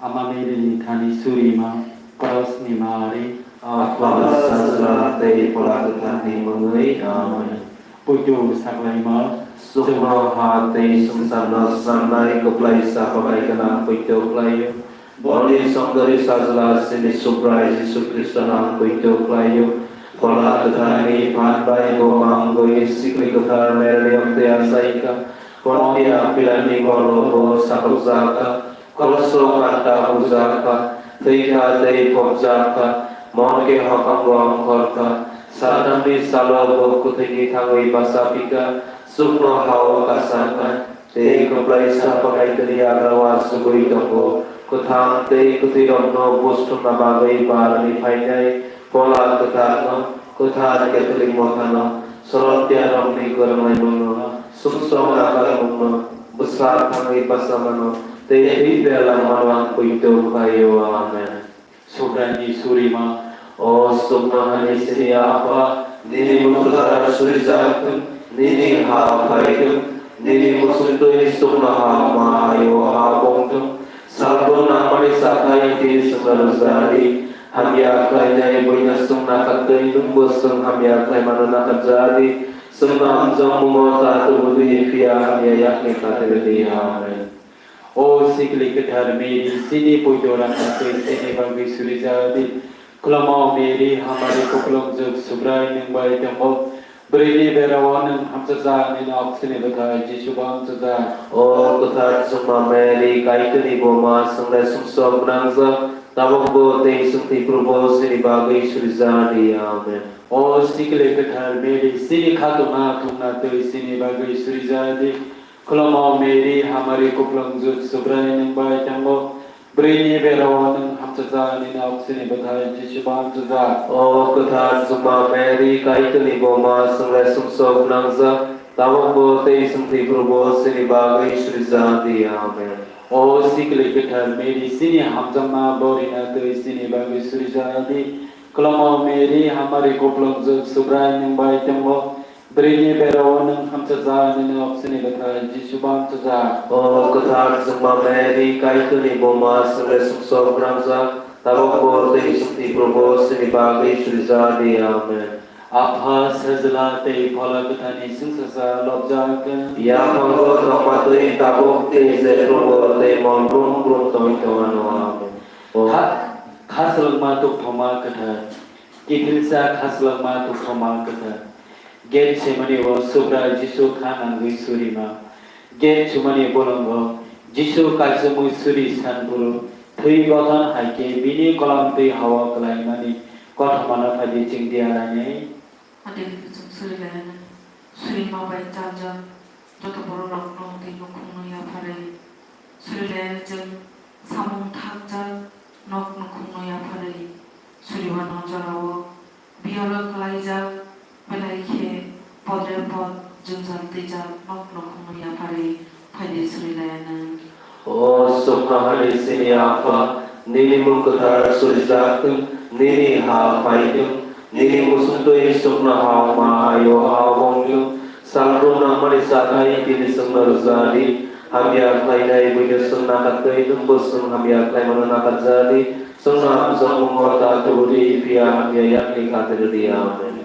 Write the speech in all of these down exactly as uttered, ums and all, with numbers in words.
Ama Mary ni thani surima, Kros ni mari, Apha, Sajla tei Phola Kwthar ni mungwi. Amen. Puitu saklaima, Chuknoha tei swngcharno swnamnai kwplaisa babai gwnang puitu khlaio. Boni songdori Sajla chini Subrai Jisu Khristo nang puitu khlaio. Phola Kwthar ni phan bai bo mangwi sikli kwthar Mary ni twi achaika. Pontia Pilat ni borok bo sakokjakha. Koroso kanta bujak kha, thwi kha tei phobjak kha, mon khe hokam bo ongkhor kha, Satan ni salo bo kwthwi ni thangwi bacha phi kha, chuknoha o kacha kha, tei kwplaisa phakai twi yagra o achugwi tongo, kwthang tei kwthwi rokno buj thumna bagwi barani phainai, Phola Kwthar no, Kwthar Catholic Motha no, Sorok Tiya rokni kwrwnglaimung no, sumsok nakarmung no, bwswk thangwi bachamano tei thwi berlamano ang poito khlaio. Amen. Subraini surima. O suknohani chini Apha, nini mung kwthar surijak thung, nini ha phai thung, nini muchungtwi suknoha ma haio ha bong thung. Salbrum nangmani chathai tini chwngno rwjadi, hamya khlainai buino chwng nakhartwi nwngbo chwng hamya khlaimano nakharjadi. Chwngno hamjakmungo ta tubudi, phiya hamya yakni kate rwdi. Amen. O sikli kwthar Mary, chini poito rangma twi chini bagwi surijadi. Khulumao Mary, hamari kupulung juk, Subrai nwng bai tongo. Bwrwini berao nwng hamchajak, nini oksini bwthai Jisu bo hamchajak. O kwthar chwngma Mary, Kaitorni buma, chwngno sumsok gwnangjak, tabukbo tei chwng thwi phuru bo chini bagwi surijadi. Amen. O sikli kwthar Mary, chini khatungma thungna twi chini bagwi surijadi. Khulumao Mary, hamari kupulung juk, Subrai nwng bai tongo. Bwrwini berao nwng hamchajak, nini oksini bwthai Jisu bo hamchajak. O kwthar chwngma Mary, Kaitorni buma, chwngno sumsok gwnangjak, tabukbo tei chwng thwi phuru bo chini bagwi surijadi. Amen. O sikli kwthar Mary, chini hamjakma borina twi chini bagwi surijadi. Khulumao Mary, hamari kupulung juk, Subrai nwng bai tongo. Bwrwini berao nwng hamchajak, nini oksini bwthai Jisu bo hamchajak. O kwthar chwngma Mary, Kaitorni buma, chwngno sumsok gwnangjak, tabukbo tei chwng thwi phuru bo chini bagwi surijadi. Amen. Apha, Sajla tei Phola Kwtharni chwngsacha lobjak. Yaphango tongma twi tabuk tei jephrubo tei mon brum brum tongwi tongmano. Amen. O Kha-, Khaslwkma Tubthoma Kwthar. Kiphilsa Khaslwkma Tubthoma Kwthar. Getsemani o Subrai Jisu kha nangwi surima. Getsemani bolongo Jisu kaichomwi suri san phuru thwi gothon hai khe bini kolam twi hao kwlaimani kothomano phaidi chwng diya lainai. Ade kuchuk suri lainai. Surima bai chaljak joto bororokno tei nukhungno yapharwi suri lainai chwng samung thakjak nok nukhungno yapharwi suriwano jorao biyalo kwlaijak, belai khe podre pod jwngjal twijak nok nukhungno yapharwi phaidi suri lainai. O suknohani chini Apha, nini mung kwthar surijak thung, nini ha phai thung, nini muchungtwi suknoha ma haio ha bong thung, salbrum nangmani chathai tini chwngno rwjadi, hamya khlainai buino chwng nakhartwi nwngbo chwng hamya khlaimano nakharjadi, chwngno hamjakmungo ta tubudi, phiya hamya yakni kate rwdi. Amen.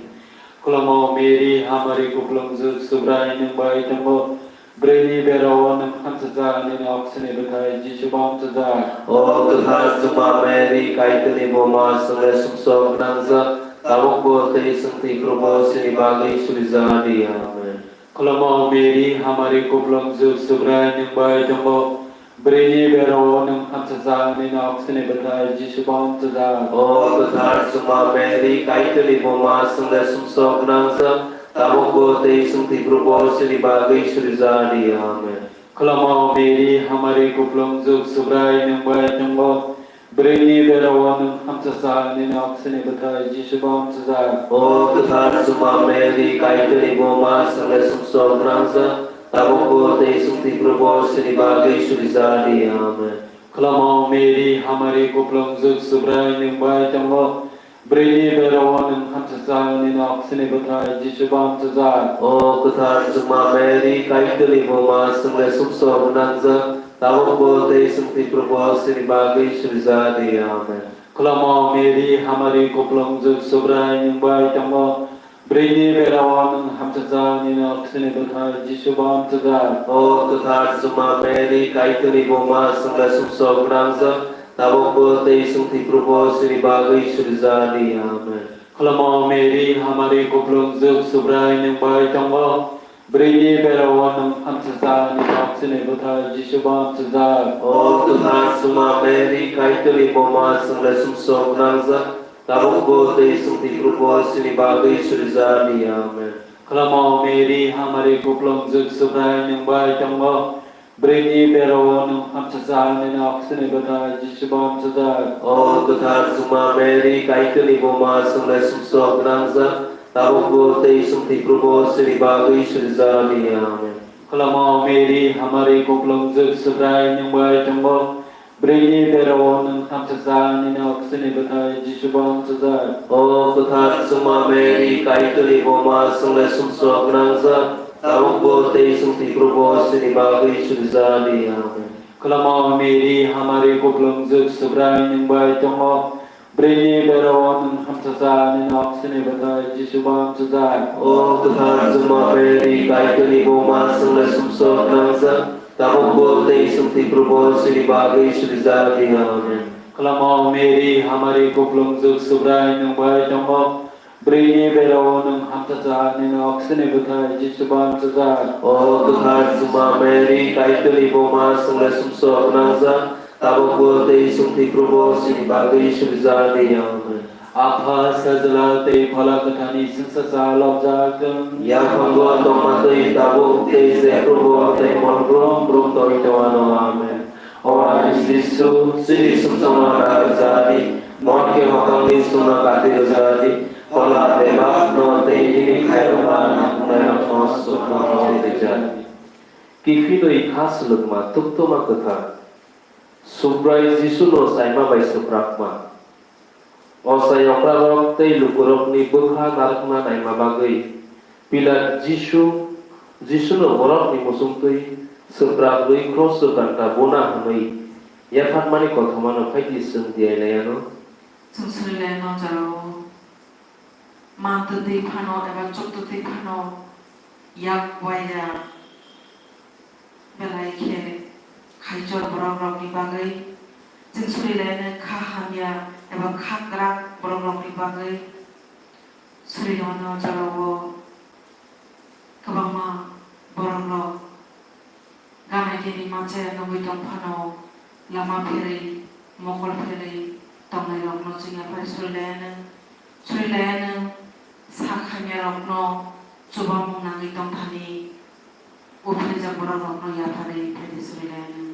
Khulumao Mary, hamari kupulung juk, Subrai nwng bai tongo. Bwrwini berao nwng hamchajak, nini oksini bwthai Jisu bo hamchajak. O kwthar chwngma Mary, Kaitorni buma, chwngno sumsok gwnangjak, tabukbo tei chwng thwi phuru bo chini bagwi surijadi. Amen. Khulumao Mary, hamari kupulung juk, Subrai nwng bai tongo. Bwrwini berao nwng hamchajak, nini oksini bwthai Jisu bo hamchajak. O kwthar chwngma Mary, Kaitorni buma, chwngno sumsok gwnangjak, tabukbo tei chwng thwi phuru bo chini bagwi surijadi. Amen. Khulumao Mary, hamari kupulung juk, Subrai nwng bai tongo. Bwrwini berao nwng hamchajak, nini oksini bwthai Jisu bo hamchajak. O kwthar chwngma Mary, Kaitorni buma, chwngno sumsok gwnangjak, tabukbo tei chwng thwi phuru bo chini bagwi surijadi. Amen. Khulumao Mary, hamari kupulung juk, Subrai nwng bai tongo. Bwrwini berao nwng hamchajak, nini oksini bwthai Jisu bo hamchajak. O kwthar chwngma Mary, Kaitorni buma, chwngno sumsok gwnangjak, Tabukbo tei chwng thwi phuru bo chini bagwi surijak di. Amen. Khulumao Mary, hamari kuplungjwk, Subrai nwng bai tongo. Bwrwini berao nwng hamchajak, nini oksini bwthai Jisu bo hamchajak. O kwthar chwngma Mary, Kaitorni buma, chwng le sumsok gwnangjak, tabukbo tei chwng thwi phuru bo chini bagwi surijak di. Amen. Khulumao Mary, hamari kuplungjwk, Subrai nwng bai tongo. Bwrwini berao nwng hamchajak, nini oksini bwthai Jisu bo hamchajak. O kwthar chwngma Mary, Kaitorni buma, chwng le sumsok gwnangjak, tabukbo tei chwng thwi phuru bo chini bagwi surijak di. Amen. Khulumao Mary, hamari kuplungjwk, Subrai nwng bai tongo. Bwrwini berao nwng hamchajak, nini oksini bwthai Jisu bo hamchajak. O kwthar chwngma Mary, Kaitorni buma, chwng le sumsok gwnangjak, tabukbo tei chwng thwi phuru bo chini bagwi surijak di. Amen. Khulumao Mary, hamari kuplungjwk, Subrai nwng bai tongo. Bwrwini berao nwng hamchajak, nini oksini bwthai Jisu bo hamchajak. O kwthar chwngma Mary, Kaitorni buma, chwng le sumsok gwnangjak, tabukbo tei chwng thwi phuru bo chini bagwi surijak di. Amen. Khulumao Mary, hamari kuplungjwk, Subrai nwng bai tongo. Bwrwini berao nwng hamchajak, nini oksini bwthai Jisu bo hamchajak. O kwthar chwngma Mary, Kaitorni buma, chwng le sumsok gwnangjak, tabukbo tei chwng thwi phuru bo chini bagwi surijak di. Amen. Khulumao Mary, hamari kuplungjwk, Subrai nwng bai tongo. Bwrwini berao nwng hamchajak, nini oksini bwthai Jisu bo hamchajak. O kwthar chwngma Mary, Kaitorni buma, chwng le sumsok gwnangjak, tabukbo tei chwng thwi phuru bo chini bagwi surijak di. Amen. Apha, Sajla tei Phola Kwtharni chwngsacha lobjak thung. Yaphango tongma twi tabuk tei jephrubo tei mon brum brum tongwi tongwano. Amen. O ani Jisu, chini sumsokno nakarjadi, mon khe mothangni sumno kati rwjadi, phola bebakno tei nini khairokma nangkuknairokno sumno rwjadi. Kiphilwi kha swlwkma, tuktuma kwthar. Subrai Jisuno chaima bai swprakma. Ochai okrarok tei lukurokni bwkha narwkna naima bagwi Pilat Jisu, Jisuno borokni muchungtwi swprak rwui kroso ganta buna hwnwi yapharmani kothomano phaidi chwng diyailaiano. Chwng surilaino jarao mantwtwi phano eba chuktwtwi phano yak waida belai khe khaichor borok rokni bagwi, chwng surilaino kha hamya eba kha kwrak borok rokni bagwi surilaino jarao kwbangma borok rok. Ganai tini manchaya nugwi tong phano, lama pherwi, mokol pherwi tongnairokno chwng yaphari surilaiyano, surilaiyano sak hamyarokno chubamung nangwi tongthani, uphiljak borokrokno yaphari phaidi surilaiyano.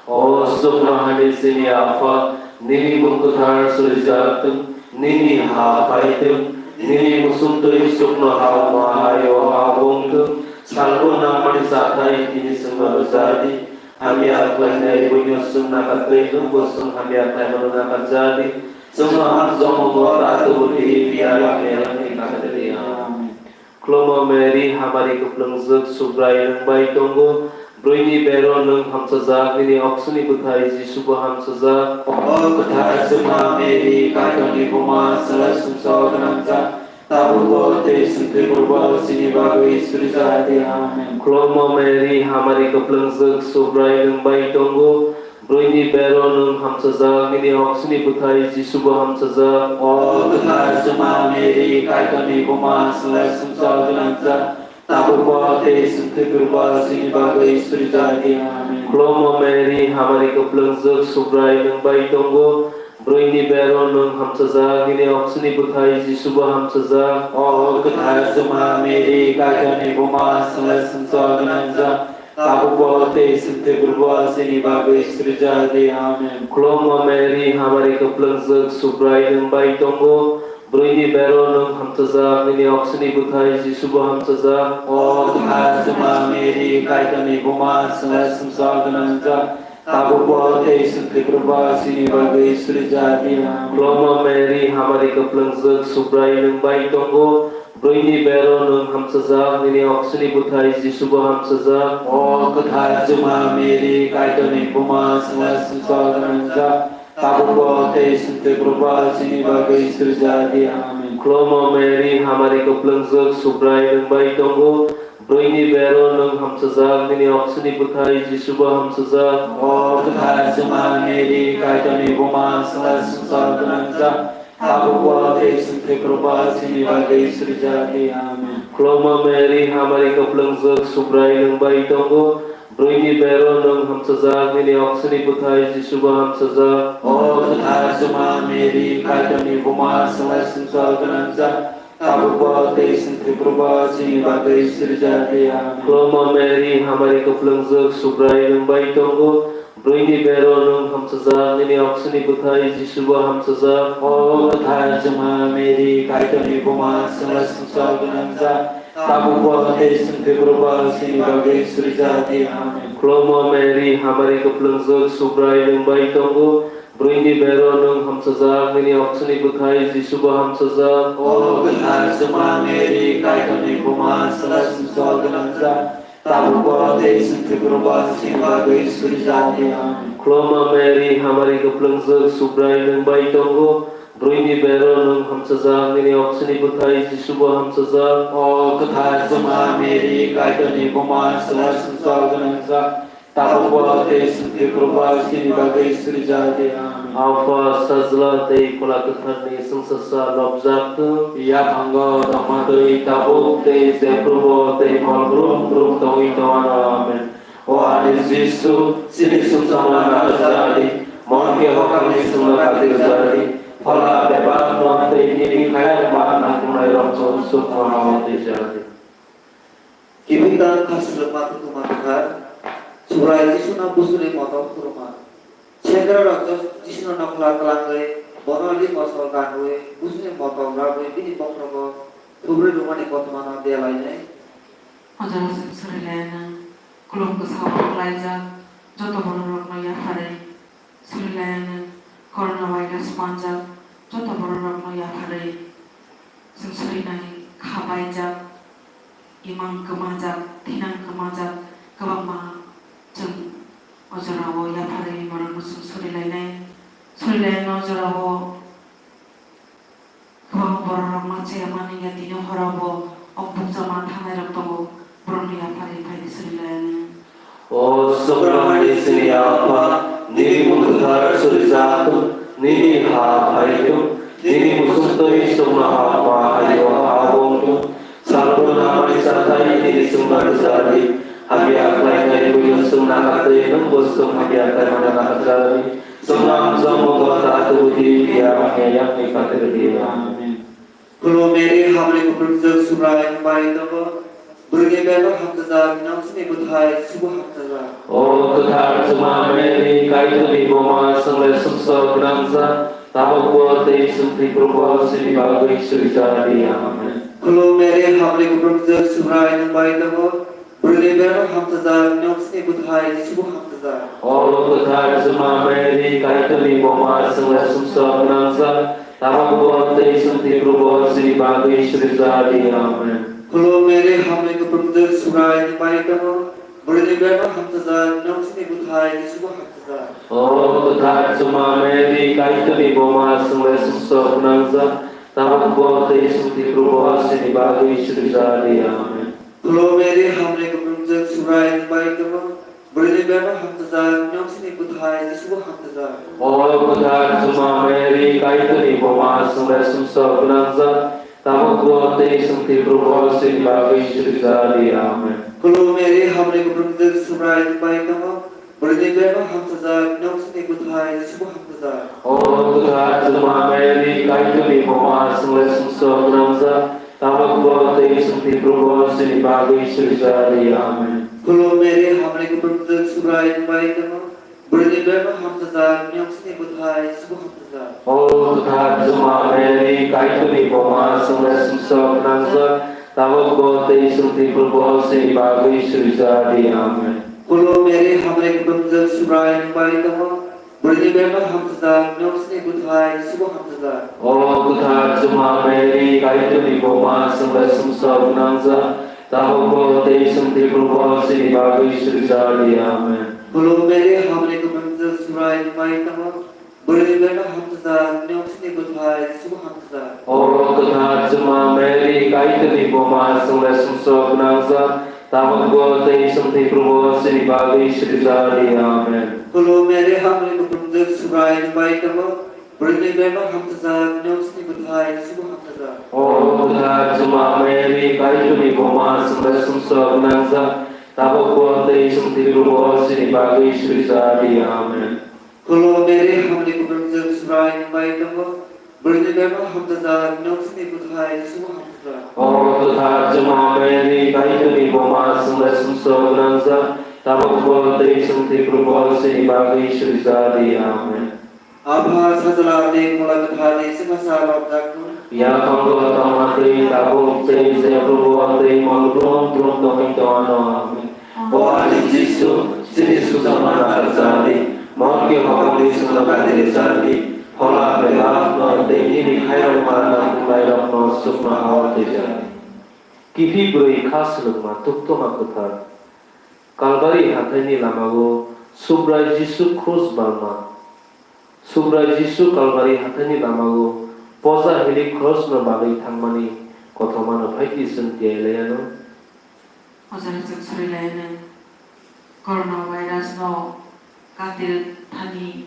O sukno hani chini Apha, nini mung kwthar surijak thung, nini ha phai thung, nini muchungtwi sukno ha wngma hai o ha wng thung, salbo nangmani chathai tini chwngno rwjadi. Hamya khlainai buino chwng nakatwi, nwngbo chwng hamya khlaimano nakarjadi. Chwngno hamjakmungo ta tubu di, phiya hamya wngwi nakarjadi. Amen. Khulumao Mary, hamari kwplwngjwk, Subrai nwng bai tongo. Bwrwini bero nwng hamchajak, nini oksini bwthai Jisubo hamchajak. O kwthar chwngma Mary, Kaitorni buma, chwla sumsok gwnangjak, tabukbo tei chwng thwi phuru bo chini bagwi surijak di. Amen. Khulumao Mary, hamari kwplwngjwk, Subrai nwng bai tongo. Bwrwini bero nwng hamchajak, nini oksini bwthai Jisubo hamchajak. O kwthar chwngma Mary, Kaitorni buma, chwla sumsok gwnangjak, tabukbo tei chwng thwi phuru bo chini bagwi surijak di. Amen. Khulumao Mary, hamari kwplwngjwk, Subrai nwng bai tongo. Bwrwini bero nwng hamchajak, nini oksini bwthai Jisubo hamchajak. O kwthar chwngma Mary, Kaitorni buma, chwla sumsok gwnangjak, tabukbo tei chwng thwi phuru bo chini bagwi surijak di. Amen. Khulumao Mary, hamari kwplwngjwk, Subrai nwng bai tongo. Bwrwini bero nwng hamchajak, nini oksini bwthai Jisubo hamchajak. O kwthar chwngma Mary, Kaitorni buma, chwla sumsok gwnangjak, tabukbo tei chwng thwi phuru bo chini bagwi surijak di. Amen. Khulumao Mary, hamari kwplwngjwk, Subrai nwng bai tongo. Bwrwini bero nwng hamchajak, nini oksini bwthai Jisubo hamchajak. O kwthar Juma Mary, Kaitorni buma, chwngno sumsok gwnangjak, tabukbo tei chwng thwiprokbo chini bagwi sirja di. Amen. Khulumo Mary, hamari kwplwngjwk, Subrai nwng bai tongo. Bwrwini bero nwng hamchajak, nini oksini bwthai Jisubo hamchajak. O kwthar Juma Mary, Kaitorni buma, chwngno sumsok gwnangjak, tabukbo tei chwng thwiprokbo chini bagwi sirja di. Amen. Khulumo Mary, hamari kwplwngjwk, Subrai nwng bai tongo. Bwrwini bero nwng hamchajak, nini oksini bwthai Jisubo hamchajak. O kwthar Juma Mary, Kaitorni buma, chwngno sumsok gwnangjak, tabukbo tei chwng thwiprokbo chini bagwi sirja di. Amen. Khulumo Mary, hamari kwplwngjwk, Subrai nwng bai tongo. Bwrwini bero nwng hamchajak, nini oksini bwthai Jisubo hamchajak. O kwthar Juma Mary, Kaitorni buma, chwngno sumsok gwnangjak, tabukbo tei chwng thwiprokbo chini bagwi sirja di. Amen. Khulumo Mary, hamari kwplwngjwk, Subrai nwng bai tongo. Bwrwini bero nwng hamchajak, nini oksini bwthai Jisubo hamchajak. O kwthar Juma Mary, Kaitorni buma, chwngno sumsok gwnangjak, tabukbo tei chwng thwiprokbo chini bagwi sirja di. Amen. Khulumo Mary, hamari kwplwngjwk, Subrai nwng bai tongo. Bwrwini bero nwng hamchajak, nini oksini bwthai Jisubo hamchajak. O kwthar Juma Mary, Kaitorni buma, chwngno sumsok gwnangjak, tabukbo tei chwng thwiprokbo chini bagwi sirja di. Amen. Apha, Sajla tei Phola Kwtharni chwngsacha lobjak thung. Yaphango tongma twi tabuk tei jephurubo tei mol brum brum tongwi tongwano. Amen. O ani Jisu, chini sumsokma nakarjadi, mon khe hokamni chwngno katirjadi, phola bebakno tei nini khairokma nangkuknairokno sukmano twijadi. Kibita khaswlwkma tutukma kwthar, Subrai Jisuno bujuli motom khuruma. Sengrarok Jis-, Jisuno nokhla twlangwi, bono ri kosol kanwi, bujuli motom rabwi bini bokhrogo thubrwi rwmani kothomano delainai. O jora chwng surilainai, khulum bwsao kwlaijak joto bororokno yapharwi. Surilainai, coronavirus manjak joto bororokno yapharwi. Chwng surinai kha baijak, imang kwmajak, thinang kwmajak, kwbangma chwng o jorao yapharwi borokno chwng surilainai. Surilainai o jorao kwbangma bororok ma chaya mani ya tini horao bo ok bukcha man thangnairok tongo, borokno yapharwi phaidi surilainai. O Subraiyung chini Apha, nini mung kwthar surijak thung, nini ha phai thung, nini muchung twi chwngno ha ma hai-o ha bo wng thung. Salbrum nangmani chathai nini chwngno rwjadi, hamya khlainai buino chwng nahardi, nwngbo chwng hamya khlaimano naharjadi. Chwngno amjokmungo ta tubu di, phiya hamya yakni khatir di. Amen. Khulum Mary, hamri kupulungjak Subrai nwng bai tongo. Bwrwini bebak hamchajak, nini oksini bwthai Jisubo hamchajak. O kwthar Juma Mary, Kaitorni buma, chwng le sumsok gwnangjak, tabukbo tei chwng thwiphrubo chini bagwi surijadi. Amen. Khulum Mary, hamri kupulungjak Subrai nwng bai tongo. Bwrwini bebak hamchajak, nini oksini bwthai Jisubo hamchajak. O kwthar Juma Mary, Kaitorni buma, chwng le sumsok gwnangjak, tabukbo tei chwng thwiphrubo chini bagwi surijadi. Amen. Khulum Mary, hamri kupulungjak Subrai nwng bai tongo. Bwrwini bebak hamchajak, nini oksini bwthai Jisubo hamchajak. O kwthar Juma Mary, Kaitorni buma, chwng le sumsok gwnangjak, tabukbo tei chwng thwiphrubo chini bagwi surijadi. Amen. Khulum Mary, hamri kupulungjak Subrai nwng bai tongo. Bwrwini bebak hamchajak, nini oksini bwthai Jisubo hamchajak. O kwthar Juma Mary, Kaitorni buma, chwng le sumsok gwnangjak, tabukbo tei chwng thwiphrubo chini bagwi surijadi. Amen. Khulum Mary, hamri kupulungjak Subrai nwng bai tongo. Bwrwini bebak hamchajak, nini oksini bwthai Jisubo hamchajak. O kwthar Juma Mary, Kaitorni buma, chwng le sumsok gwnangjak, tabukbo tei chwng thwiphrubo chini bagwi surijadi. Amen. Khulum Mary, hamri kupulungjak Subrai nwng bai tongo. Bwrwini bebak hamchajak, nini oksini bwthai Jisubo hamchajak. O kwthar Juma Mary, Kaitorni buma, chwng le sumsok gwnangjak, tabukbo tei chwng thwiphrubo chini bagwi surijadi. Amen. Khulum Mary, hamri kupulungjak Subrai nwng bai tongo. Bwrwini bebak hamchajak, nwng chini bwthai Jisubo hamchajak. O kwthar Chwma Mary, Kaitorni buma, chwng bai sumsok gwnangjak, tabukbo tei chwng thwiphrubo chini bagwi suri ja di. Amen. Khulum Mary, hamari kwplangjak, Subrai nwng bai tongo. Bwrwini bebak hamchajak, nwng chini bwthai Jisubo hamchajak. O kwthar Chwma Mary, Kaitorni buma, chwng bai sumsok gwnangjak, tabukbo tei chwng thwiphrubo chini bagwi suri ja di. Amen. Khulum Mary, hamari kwplangjak, Subrai nwng bai tongo. Bwrwini bebak hamchajak, nwng chini bwthai Jisubo hamchajak. O kwthar Chwma Mary, Kaitorni buma, chwng bai sumsok gwnangjak, tabukbo tei chwng thwiphrubo chini bagwi suri ja di. Amen. Khulum Mary, hamari kwplangjak, Subrai nwng bai tongo. Bwrwini bebak hamchajak, nwng chini bwthai Jisubo hamchajak. O kwthar Chwma Mary, Kaitorni buma, chwng bai sumsok gwnangjak, tabukbo tei chwng thwiphrubo chini bagwi suri ja di. Amen. Apha, Sajla tei Phola Kwthar ni chwngsacha romjak thung. Yaphango tongma tei tabuk tei jephrubo tei mol brum brum tongwi tongano. Amen. O ani Jisu, chini sujakma narwk ja di, mol khe hokongni chwngno kati rwja di, phola bebak no tei nini khairokma nangkuknairokno chuknoha-o twi rwja di. Kiphilwi kha swlwkma Tukthoma Kwthar. Kalbari hathaini lamao Subrai Jisu krus balma. Subrai Jisu Kalbari hathaini lamao poja hili krusno bagwi thangmani kothomano phaidi chwng tiyai laianw. O jaga chwng suri laianw. Corona virus no katil thani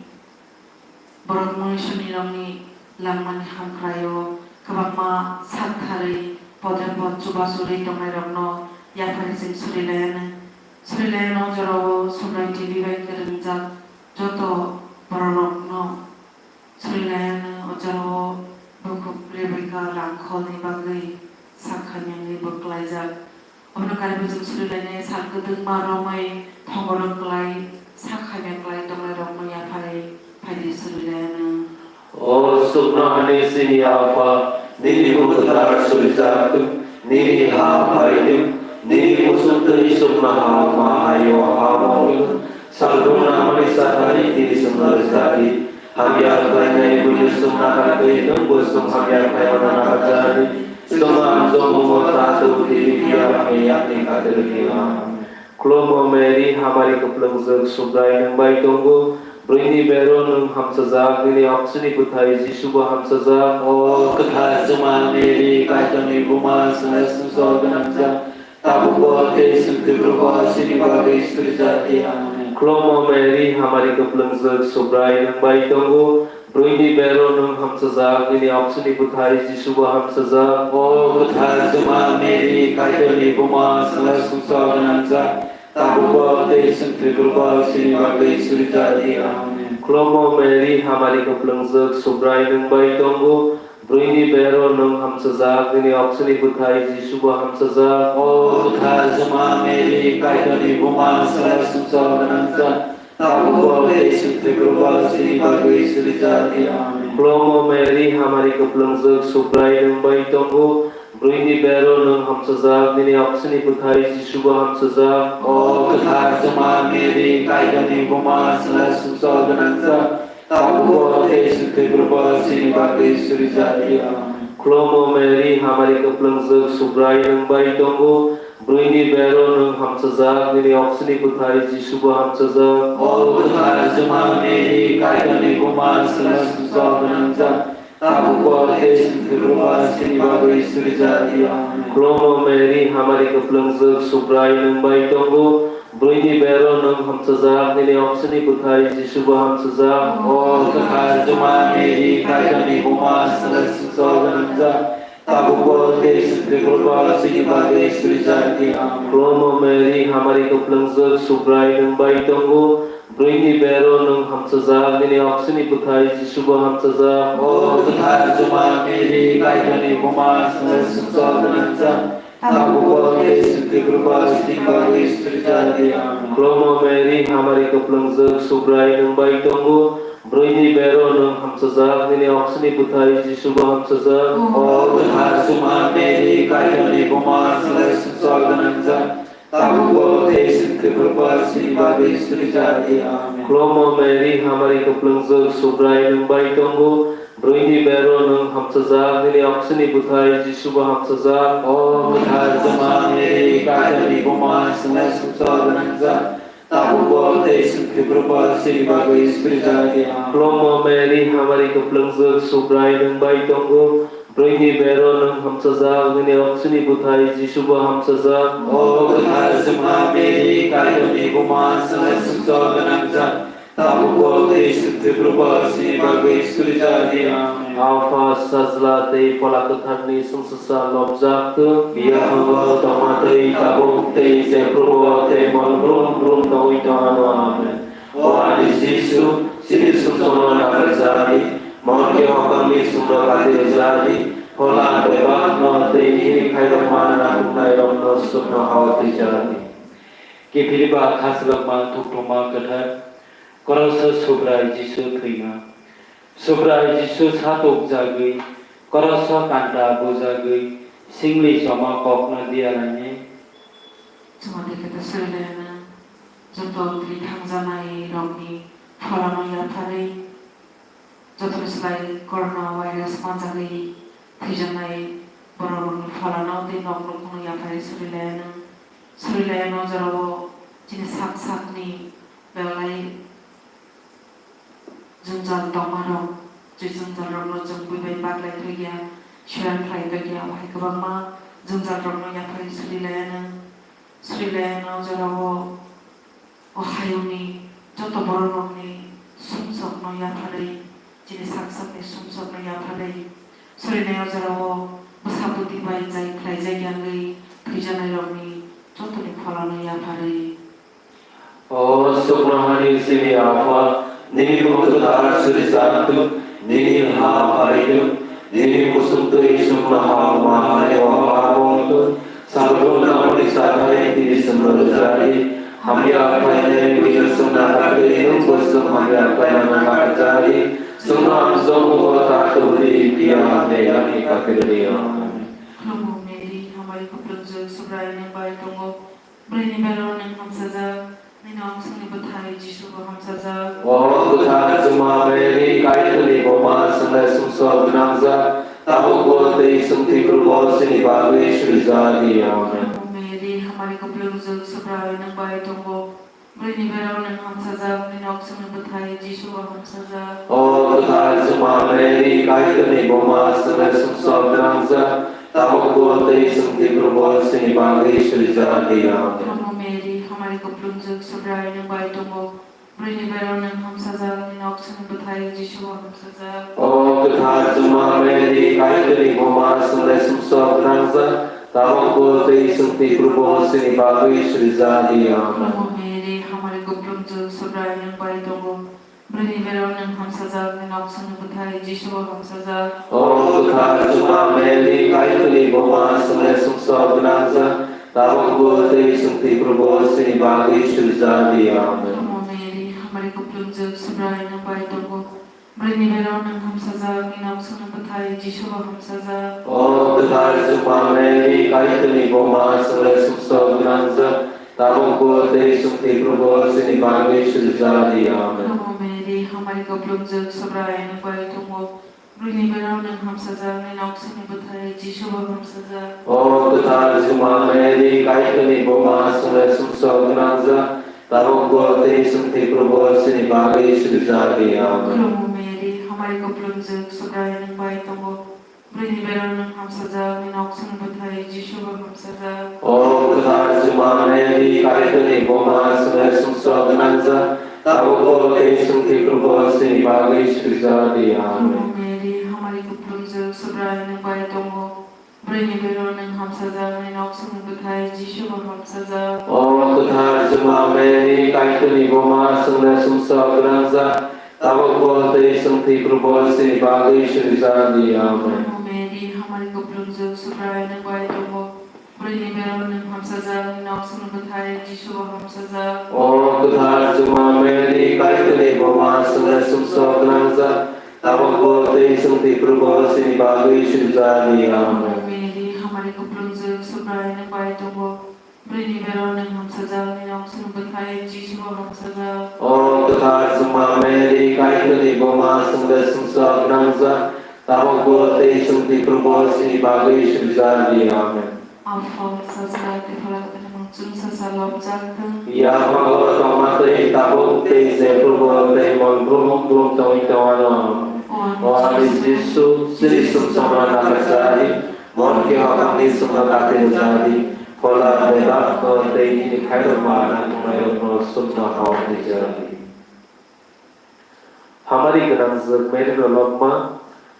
borok muisunirokni langmani hamkraio kwbangma saktharwi podre pod chubachu rwi tongnairokno yaphari chwng suri laianw. Suri laianw o jorao Subrai T V bai kwrwngjak joto bororokno suri laianw o jorao bukhuk Rebecca Rangkholni bagwi sak hamyangwi bo klaijak. Obono kaibo chwng suri lainai sal kwdwkma romwi thongorok klai sak hamya klai tongnairokno yaphari phaidi suri laianw. O suknohani chini Apha, nini mung kwthar surijak thung, nini ha phaithung, nini muchungtwi chuknoha ma hai-o ha mungwi thung. Salbrum nangmani chathani tini chwngno rwja di. Hamya khlainai buino chwng nahardi, nwngbo chwng hamya khlaimano naharja di. Chwng ang jomungo ta tubudi, phiya ang yakni kati rwdi. Amen. Khulumo Mary, hamari kwplwngjwk, Subrai nwng bai tongo. Bwrwini bero nwng hamchajak, nini oksini bwthai Jisubo hamchajak. O kwthar Chwma Mary, Kaitorni buma, chwngno sumsok gwnangjak, tabukbo tei chwng thwiphurubo chini bagwi suri ja di. Amen. Khulumo Mary, hamari kwplwngjwk, Subrai nwng bai tongo. Bwrwini bero nwng hamchajak, nini oksini bwthai Jisubo hamchajak. O kwthar Chwma Mary, Kaitorni buma, chwngno sumsok gwnangjak, tabukbo tei chwng thwiphurubo chini bagwi suri ja di. Amen. Khulumo Mary, hamari kwplwngjwk, Subrai nwng bai tongo. Bwrwini bero nwng hamchajak, nini oksini bwthai Jisubo hamchajak. O kwthar Chwma Mary, Kaitorni buma, chwngno sumsok gwnangjak, tabukbo tei chwng thwiphurubo chini bagwi suri ja di. Amen. Khulumo Mary, hamari kwplwngjwk, Subrai nwng bai tongo. Bwrwini bero nwng hamchajak, nini oksini bwthai Jisubo hamchajak. O kwthar Chwma Mary, Kaitorni buma, chwngno sumsok gwnangjak, tabukbo tei chwng thwiphurubo chini bagwi suri ja di. Amen. Khulumo Mary, hamari kwplwngjwk, Subrai nwng bai tongo. Bwrwini bero nwng hamchajak, nini oksini bwthai Jisubo hamchajak. O kwthar Chwma Mary, Kaitorni buma, chwngno sumsok gwnangjak, tabukbo tei chwng thwiphurubo chini bagwi suri ja di. Amen. Khulumo Mary, hamari kwplwngjwk, Subrai nwng bai tongo. Bwrwini bero nwng hamchajak, nini oksini bwthai Jisubo hamchajak. O kwthar Chwma Mary, Kaitorni buma, chwngno sumsok gwnangjak, tabukbo tei chwng thwiphurubo chini bagwi suri ja di. Amen. Khulumo Mary, hamari kwplwngjwk, Subrai nwng bai tongo. Bwrwini bero nwng hamchajak, nini oksini bwthai Jisubo hamchajak. O kwthar Chwma Mary, Kaitorni buma, chwngno sumsok gwnangjak, tabukbo tei chwng thwiphurubo chini bagwi suri ja di. Amen. Khulumo Mary, hamari kwplwngjwk, Subrai nwng bai tongo. Bwrwini bero nwng hamchajak, nini oksini bwthai Jisubo hamchajak. O kwthar Chwma Mary, Kaitorni buma, chwngno sumsok gwnangjak, tabukbo tei chwng thwiphurubo chini bagwi suri ja di. Amen. Khulumo Mary, hamari kwplwngjwk, Subrai nwng bai tongo, bwrwini bero nwng hamsajak, nini oksini bwthai Jisu bo hamsajak. O kwthar Juma Mary, Kaitorni buma, chwngno sumsok gwnangjak, tabukbo tei chwng thwiphrubo chini bagwi sirijak di. Khulumo Mary, hamari kwplwngjwk, Subrai nwng bai tongo, bwrwini bero nwng hamsajak, nini oksini bwthai Jisu bo hamsajak. O kwthar Juma Mary, Kaitorni buma, chwngno sumsok gwnangjak, tabukbo tei chwng thwiphrubo chini bagwi sirijak di. Amen. Apha, Sajla tei Phola Kwtharni chwngsasa lobjak thung. Yaphango tongma tei tabuk tei jephrubo tei mon brum brum tongwi tongano. Amen. O ani Jisu, chini sumsokno nakarjadi, mon khe hokongni sumno katirjadi, phola bebakno tei nini khairokma nakhungnairokno sukno hao twijadi. Kiphilba khaslokma thukthoma kwthar, Koroso Subrai Jisu thwima. Subrai Jisu satukjagwi, koroso kanta bujagwi, singli choma kokno diya lainai. Chuma dekhe ta surilaina, joto twi thangjanai rokni pholano yapharwi, jotoni slai corona virus manjagwi thwijaknai borok rokni pholano tei nok nukhungno yapharwi surilaina. Surilaino jorao chini sak sakni belai jwngjal tongmarok, je jwngjalrokno chwng bui bai baklai thwikya, share khlai tongkya, o hai kwbangma jwngjalrokno yapharwi surilaino, surilaino jorao o hayungni joto borokrokni sumsokno yapharwi, chini sak sakni sumsokno yapharwi, surinaio jorao bwsa bwtwi bai jai khlaijak yangwi thwijanairokni jotoni pholano yapharwi. O suknohani chini Apha, nini mung kwthar surijakthung, nini ha phaijakthung, nini kusung twi suknoha wngma hai o ha-o wngthung. Salbrum namani chathai tini chwngno rwjadi, hamya khlainai buino chwng nakardi, nwngbo chwng hamya khlainano nakarjadi. Chwngno amjokmungo ta tubudi, phiya hamya yakni kapirdi. Amen. Khulumo Mary, hamari kuplungjwk, Subrai nwng bai tongo. Bwrwini bero nwng hamsajak, nini oksongni bwthai Jisu bo hamsajak. O kwthar Juma Mary, Kaitorni buma, chwngno sumsok gwnangjak, tabukbo tei chwng thwiphrubo chini bagwi surijakdi. Amen. O Mary, hamari kuplungjwk, Subrai nwng bai tongo. Bwrwini bero nwng hamsajak, nini oksongni bwthai Jisu bo hamsajak. O kwthar Juma Mary, Kaitorni buma, chwngno sumsok gwnangjak, tabukbo tei chwng thwiphrubo chini bagwi surijakdi. Amen. Khulumo Mary, hamari kuplungjwk, Subrai nwng bai tongo. Bwrwini bero nwng hamsajak, nini oksongni bwthai Jisu bo hamsajak. O kwthar Juma Mary, Kaitorni buma, chwngno sumsok gwnangjak, tabukbo tei chwng thwiphrubo chini bagwi surijakdi. Amen. Khulumo Mary, hamari kuplungjwk, Subrai nwng bai tongo. Bwrwini bero nwng hamsajak, nini oksongni bwthai Jisu bo hamsajak. O kwthar Juma Mary, Kaitorni buma, chwngno sumsok gwnangjak, tabukbo tei chwng thwiphrubo chini bagwi surijakdi. Amen. Khulumo Mary, hamari kuplungjwk, Subrai nwng bai tongo. Bwrwini bero nwng hamsajak, nini oksongni bwthai Jisu bo hamsajak. O kwthar Juma Mary, Kaitorni buma, chwngno sumsok gwnangjak, tabukbo tei chwng thwiphrubo chini bagwi surijakdi. Amen. Khulumo Mary, hamari kuplungjwk, Subrai nwng bai tongo. Bwrwini bero nwng hamsajak, nini oksongni bwthai Jisu bo hamsajak. O kwthar Juma Mary, Kaitorni buma, chwngno sumsok gwnangjak, tabukbo tei chwng thwiphrubo chini bagwi surijakdi. Amen. Khulumo Mary, hamari kuplungjwk, Subrai nwng bai tongo. Bwrwini bero nwng hamsajak, nini oksongni bwthai Jisu bo hamsajak. O kwthar Juma Mary, Kaitorni buma, chwngno sumsok gwnangjak, tabukbo tei chwng thwiphrubo chini bagwi surijakdi. Amen. Khulumo Mary, hamari kuplungjwk, Subrai nwng bai tongo. Bwrwini bero nwng hamsajak, nini oksongni bwthai Jisu bo hamsajak. O kwthar Juma Mary, Kaitorni buma, chwngno sumsok gwnangjak, tabukbo tei chwng thwiphrubo chini bagwi surijakdi. Amen. Khulumo Mary, hamari kuplungjwk, Subrai nwng bai tongo. Bwrwini bero nwng hamsajak, nini oksongni bwthai Jisu bo hamsajak. O kwthar Juma Mary, Kaitorni buma, chwngno sumsok gwnangjak, tabukbo tei chwng thwiphrubo chini bagwi surijakdi. Amen. Mary, hamari kuplungjwk, Subrai nwng bai tongo. Bwrwini bero nwng hamsajak, nini ongkhorni bwthai Jisu bo hamsajak. O kwthar chwngma Mary, Kaitorni buma, chwngde sumsok nangjak, tabukbo tei chwng thwiphurubo chini bagwi surijakdi. Amen. Apha, Sajla tei Phola Kwthar nwng chwngsacha lobjak thung. Yaphango tongma twi tabuk tei jephurubo tei monphurubo tongwi tongwano. O ani Jisu, chini sumsokno nakarjadi, mon khe hokhamni chwngno kati rwjadi, phola bebak tei nini khairokma nangkuknairokno chwngno hor twijadi. Hamari gwnangjwk Mary no lobma,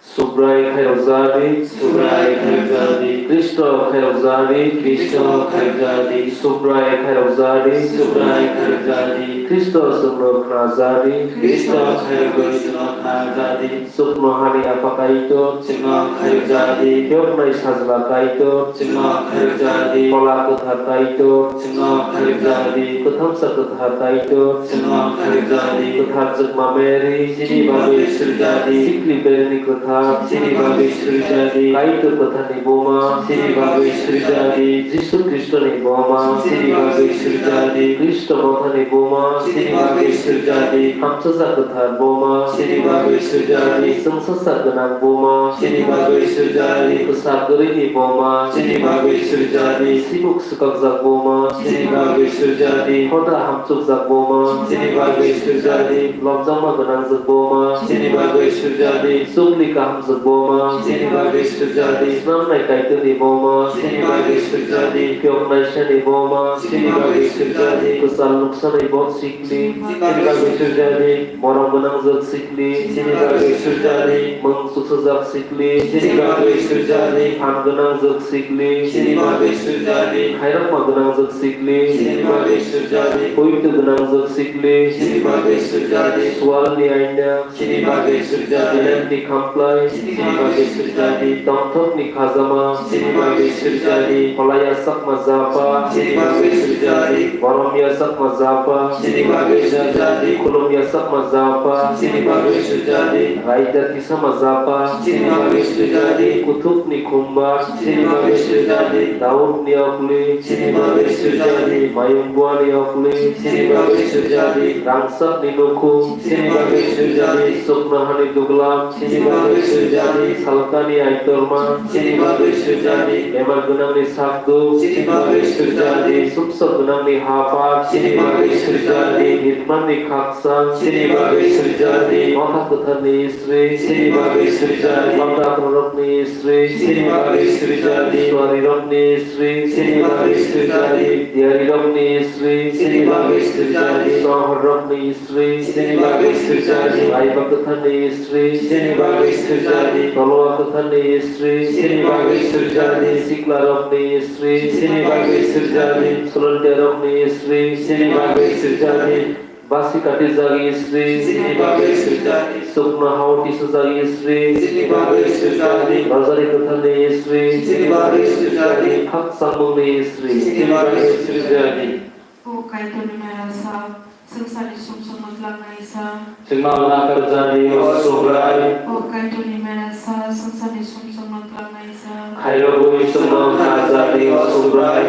Subrai khairokjadi, Subrai khairokjadi, Khristo khairokjadi, Khristo khairokjadi, Subrai khairokjadi, Subrai khairokjadi, Khristo chwngno khnajadi, Khristo khairokgwi chwngno khnajadi, chuknohani Apha Kaitor, chwngno khairokjadi, phiyoknai Sajla Kaitor, chwngno khairokjadi, Phola Kwthar Kaitor, chwngno khairokjadi, Kwthangsa Kwthar Kaitor, chwngno khairokjadi, Kwthar Chwkma Mary, chini bagwi surijadi, Sikli Bereni Kwthar, chini bagwi surijadi, Kaitor Kwtharni buma, chini bagwi surijadi, Jisu Khristoni buma, chini bagwi surijadi, Khristo Mothani buma, chini bagwi surijadi, Hamsajak Kwthar buma, chini bagwi surijadi, Chwngsacha Gwnang buma, chini bagwi surijadi, Kwsa Kwrwini buma, chini bagwi surijadi, Sibuk Swkakjak buma, chini bagwi surijadi, Hoda Hamchukjak buma, chini bagwi surijadi, Lobjakma Gwnangjwk buma, chini bagwi surijadi, Chukli Kahamjwk buma, chini bagwi surijadi, Snamnai Kaitorni buma, chini bagwi surijadi, Phiyoknaisani buma, chini bagwi surijadi, Kwchal Nuksanai Bot Sikli, chini bagwi surijadi, Borom Gwnangjwk Sikli, chini bagwi surijadi, Mwng Chuksajak Sikli, chini bagwi surijadi, Phan Gwnangjwk Sikli, chini bagwi surijadi, Khairokma Gwnangjwk Sikli, chini bagwi surijadi, Poito Gwnangjwk Sikli, chini bagwi surijadi, Sualni Aina, chini bagwi surijadi, Lemni Khamplai, chini bagwi surijadi, Tongthokni Khajama, chini bagwi surijadi, Phola Yachakma Japa, chini bagwi surijadi, Borom Yachakma Japa, chini bagwi surijadi, Khulum Yachakma Japa, chini bagwi surijadi, Raida Thisama Japa, chini bagwi surijadi, Kuthukni Khumbar, chini bagwi surijadi, Daudni Okli, chini bagwi surijadi, Mayung Buani Okli, chini bagwi surijadi, Rangchakni Nukhung, chini bagwi surijadi, Chuknohani Duglam, chini bagwi surijadi, Salkani Aitorma, chini bagwi surijadi, Bemar Gwnangni Sakduk, chini bagwi surijadi, Sumsok Gwnangni Haphar, chini bagwi surijadi, Nirmanni Khaksa, chini bagwi surijadi, Motha Kwtharni Sri, chini bagwi surijadi, Panda Aphururokni Sri, chini bagwi surijadi, Suarirokni Sri, chini bagwi surijadi, Diarirokni Sri, chini bagwi surijadi, Sohorrokni Sri, chini bagwi surijadi, Laiba Kwtharni Sri, chini bagwi surijadi, Tolowa Kwtharni Sri, chini bagwi surijadi, Siklarokni Sri, chini bagwi surijadi, Solontiarokni Sri, chini bagwi surijadi, Basi Katijak Sri, chini bagwi surijadi, Chuknohao Tisajak Sri, chini bagwi surijadi, Rosary Kwtharni Sri, chini bagwi surijadi, Khakchangmungni Sri, chini bagwi surijadi. O Kaitorni Mera Sak, swngcharni sumsokno twlangnaisa. Chwngno nakarjadi, o Subrai. O Kaitorni Mera Sak, swngcharni sumsokno twlangnaisa. Khairogwi chwngno khnajadi, o Subrai.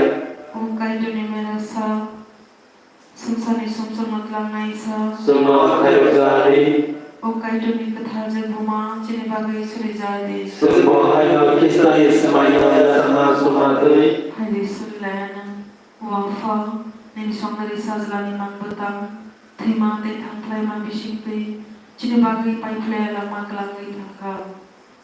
O Kaitorni Mera Sak, swngcharni sumsokno twlangnaisa. Chwngno khairokjadi. O Kaitorni kwthar je buma, chini bagwi surijadi. Chwngbo haino Khristoni swmaino yachakma chukma twi. Haidi surilayanw. O Apha, nini songdari Sajlani mang bwtang, thwima tei thangphlaima bisingtwi chini bagwi paiphlaiya langma kwlangwi thangkha.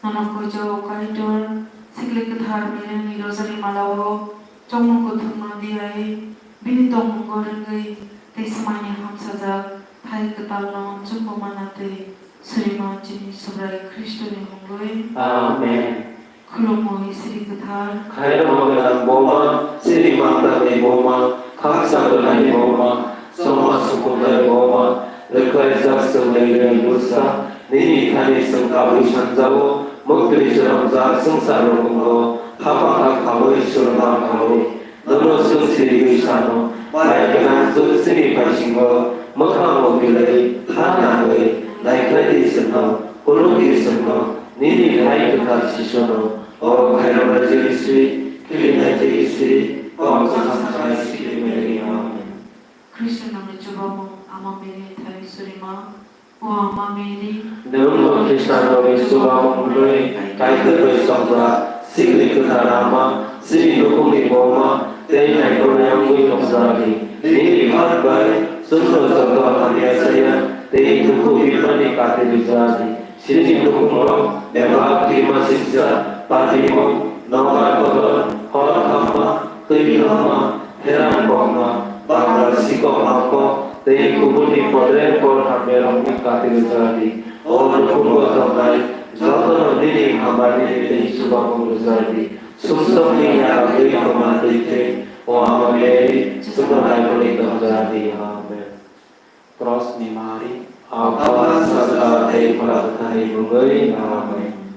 Nono koijo Kaitor, sikli kwthar Maryni rosary malao chongmung kuthukno diyaui, bini tongmungo rwngwi tei swmaini hamsajak thai kwtalno chukuma natwi. Surima chini Subrai Khristoni mungwi. Amen. Khulumui sri kwthar. Khairokma gwnang buma, sri mangtangni buma, khaksa gwnangni buma, chongma sukhumnai buma, rwkhlaijak chwngni rwngbusa, nini thani chwng kabui sanjago, muktwi chwrwngjak swngchar rokungo, hapha kha khaui chwrwngma khaui. Nono chwng sirigwi sano, bai gwnang chwng chini paisingo, mwkhango kwlwi, ha nangwi, naikhlai di chwngno, khulum di chwngno, nini hai kwthar Jisuno, o khairoknai jili sri, khilinai jili sri, Kok samsai sidi Mary. Amen. Khristo nangni chubamung Ama Mary thai surima. O Ama Mary, nwng bo Khristo nangni chubamung wnwi Kaitor bai chongjak, sikli kwthar Ama, chini nukhungni buma, tei naikolni wngwi nukjagwi. Nini khat bai chwngno joto hamya saya tei dukhu bimani kati rwjadi. Chini nukhungrok bebak twima singcha, patimung, nobar kodol, hor khamma, twi khamma, therang kokma, bagla sikokma kok tei kubunni podreng por hamyarokni kati rwjadi. O nukhungo tongnai jotono nini hamari tei chubamung rwjadi. Sumsokni yakagwi tongma twi khe, o Ama Mary, chwngno naikolwi tongjadi. Amen. Krosni mari. Aba, Sajla tei Phola Kwtharni mungwi. Amen.